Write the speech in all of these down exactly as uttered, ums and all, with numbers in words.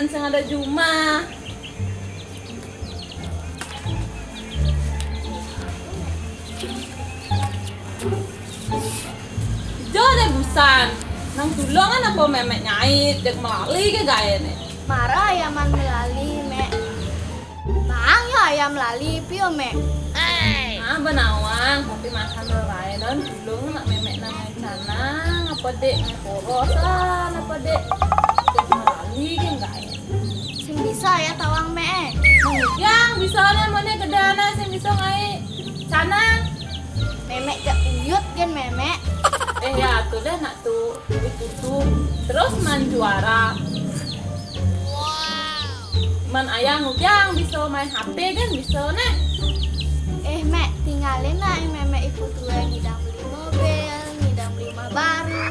Sing ada jumah. Jo deh busan. Nang tulungan apa memek nyait, dek melali ke gaya nih. Mara ayaman melali, Mek. Bang, yo ayam lali, pio, Mek. Ah, benawang, tapi makan lo lain, non tulung nak memek nang canang, apa dek, nang porosan, apa dek. Dek melali ke enggak ya? Sing bisa ya tawang, Mek. Yang bisa nih, mana gedana sing bisa ngai canang. Memek jak uyut kan, Memek. Eh, ya, tuh deh, nak tuh. Itu tuh. Terus man juara. Man ayah ngujang bisa main H P kan bisa, nah. Eh, Mek, tinggalin lah, eh, Memek ibu tua ngidang beli mobil, ngidang beli rumah baru.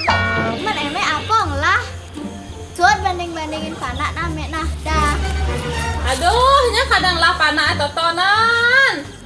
Man, eh, Mek, apa ngelah? Cut banding-bandingin panak nah, Mek, nah. Dah. Aduh, nya kadang lah panak totonan.